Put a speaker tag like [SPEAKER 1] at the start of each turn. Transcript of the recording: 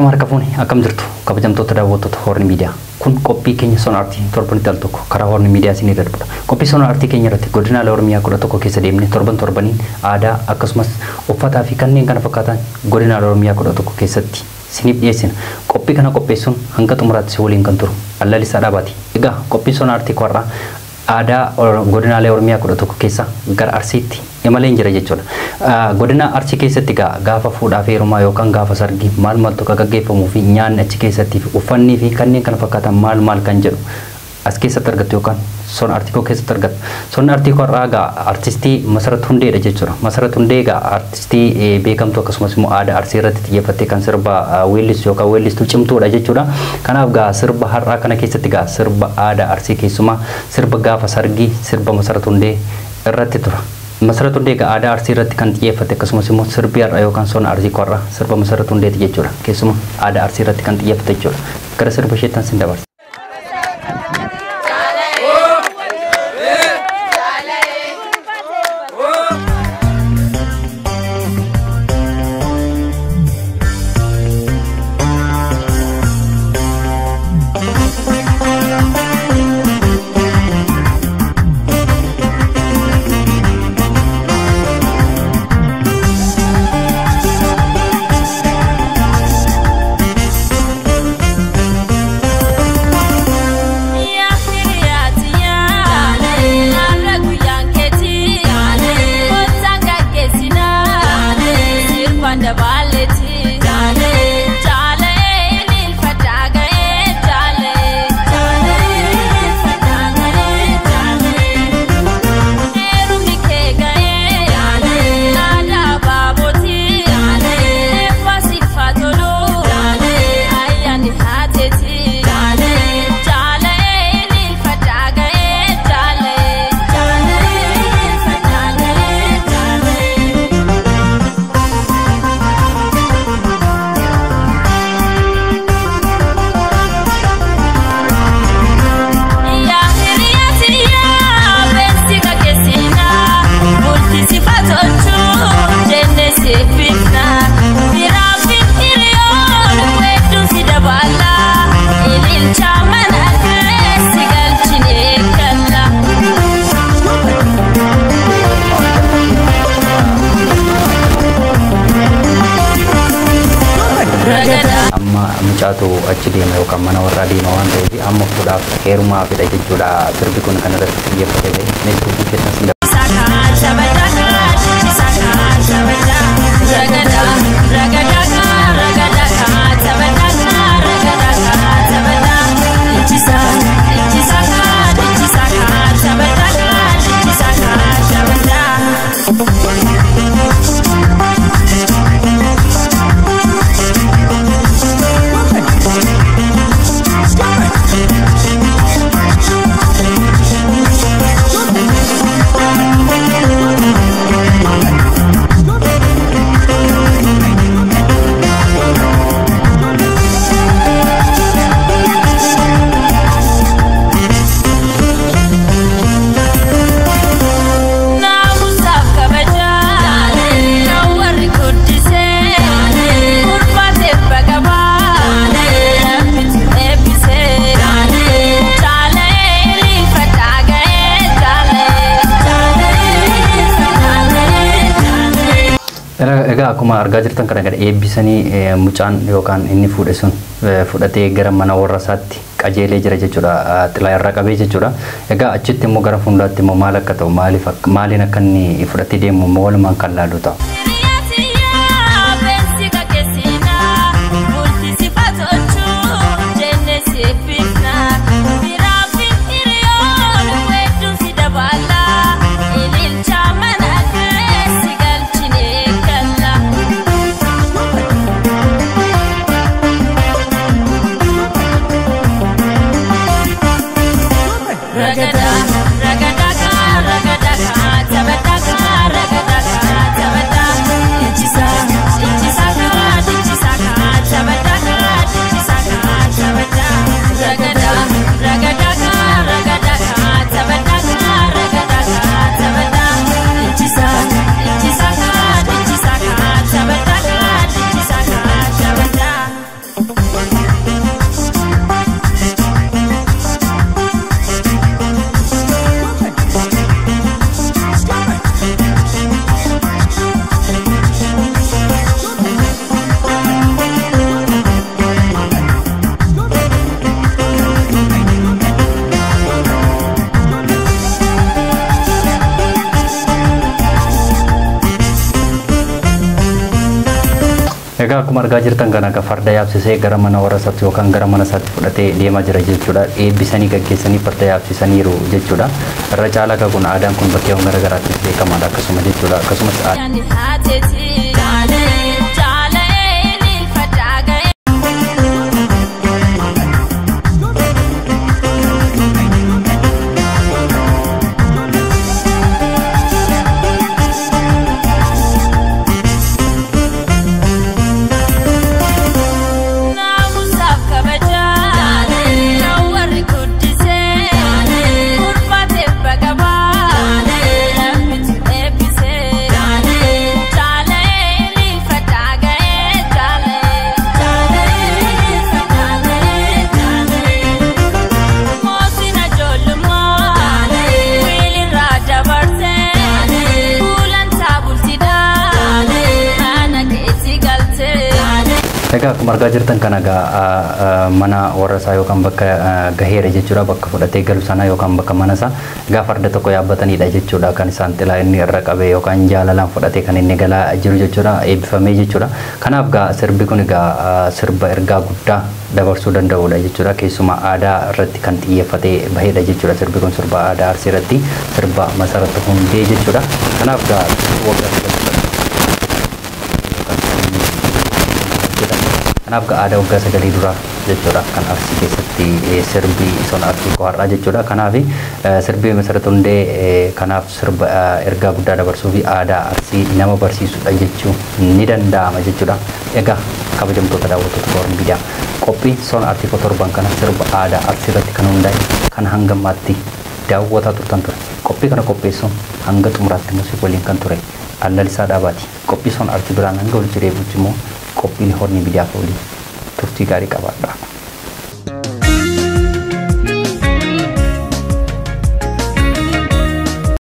[SPEAKER 1] Ashama harka fuuni akkam jirtu kabajamtoota daawwattoota Horn Miidiyaa. Kun qophii keenya Sona Aartii torbanitti al tokko karaa Horn Miidiyaa isinii darbudha. Qophii Sona Aartii keenya irratti godinaalee Oromiyaa 11 keessa deemnee torban torbaniin aadaa akkasumas uffataa fi kanneen kana fakkaatan godinaalee Oromiyaa 11 keessatti isiniif dhiyeessina. Qophii kana qopheessuun hanga xumuraatti si waliin kan turu Allalisaa Dhaabaati. Egaa qophii Sona Aartii warraa aadaa godinaalee Oromiyaa 11 keessa gara Arsiitti imaleen jira jechuudha. Godina Arsii keessatti gaafa fuudhaa fi heerumaa yookaan gaafa sargii maal maaltu akka gaggeeffamuu fi nyaanni achi keessatti fi uffannii fi kanneen kana fakkaatan maal maal kan jedhu as keessatti argattu yookaan Sona Aartii koo keessatti argattu. Sonna Aartii koo irraa egaa artistii Masarat Hundeedha jechuudha. Masarat Hundee egaa artistii beekamtuu akkasumas immoo aadaa Arsii irratti xiyyeeffattee kan sirba weellistu yookaan weellistuu cimtuudha jechuudha. Kanaaf egaa sirba har'aa kana keessatti egaa sirba aadaa Arsii keessumaa sirba gaafa sargii sirba Masarat Hundee irratti tura. Masarat Hundee egaa aadaa Arsii irratti kan xiyyeeffate akkasumas immoo sirbi har'aa yookaan Sona Arsii koo har'aa sirba Masarat Hundeeti jechuudha. Keessumaa aadaa Arsii irratti kan xiyyeeffate jechuudha. Gara sirba isheettan sin dabarsa. Amma mucaatu achi deema yookaan mana warraa deema waan ta'eef amma fuudhaaf heerumaafidha jechuudha. Sirbi kun kan irratti xiyyeeffate ta'e mee sirbi keessan sin Egaa akkuma argaa jirtan kana gara eebbisanii mucaan yookaan inni fuudhe sun fudhatee gara mana warra isaatti qajeelee jira jechuudha. Xilaa irraa qabee jechuudha. Egaa achitti immoo gara fuulduraatti immoo maal akka ta'u maaliif maaliin akka inni fudhatee deemu immoo walumaan kan laalu ta'a.
[SPEAKER 2] Ragada, ragada, ragada, ragada, ragada, ragada.
[SPEAKER 1] Egaa akkuma argaa jirtan kana akka farda yaabsisee gara mana warra isaatti yookaan gara mana isaatti fudhatee deemaa jira jechuudha. Eebbisanii gaggeessanii farda yaabsisaniiru jechuudha. Irra caalaa akka kun aadaan kun bakkeewwan gara garaattis beekamaadha akkasuma jechuudha. Akkasumas Egaa akkuma argaa jirtan kana egaa mana warra isaa yookaan bakka gaheera jechuudha, bakka fudhatee galu sana yookaan bakka mana isaa egaa farda tokko yaabbatanidha jechuudha, kan isaan xilaa inni irra qabee yookaan jaalalaan fudhatee kan inni galaa jiru jechuudha, eebbifamee jechuudha. Kanaaf egaa sirbi kun egaa sirba ergaa guddaa dabarsuu danda'udha jechuudha, keessumaa aadaa irratti kan xiyyeeffatee bahedha jechuudha. Sirbi kun sirba aadaa Arsii irratti sirba Masarat Hundee jechuudha. Kanaaf egaa waggaa kanaaf aadaa waggaa 9 dura jechuudha kan Arsii keessatti sirbi sona Arsii qo'arraa jechuudha. Kanaaf sirbi Masarat Hundee kanaaf sirba ergaa guddaa dabarsuu fi aadaa Arsii nama barsiisudha jechuu ni danda'ama jechuudha. Egaa kabajamtoota daawwattoota Horn Miidiyaa, qophiin sona Arsii torban kana sirba aadaa Arsii irratti kan hundaa'e kan hanga ammaatti daawwataa turtan ture. Qophii kana qopheessuun hanga xumuraatti immoo waliin kan ture Allalisaa Dhaabaati. Qophii sona Arsii biraan hanga walitti deebi'utti immoo qophiin Horn Miidiyaa waliin turtii gaarii qabaadha.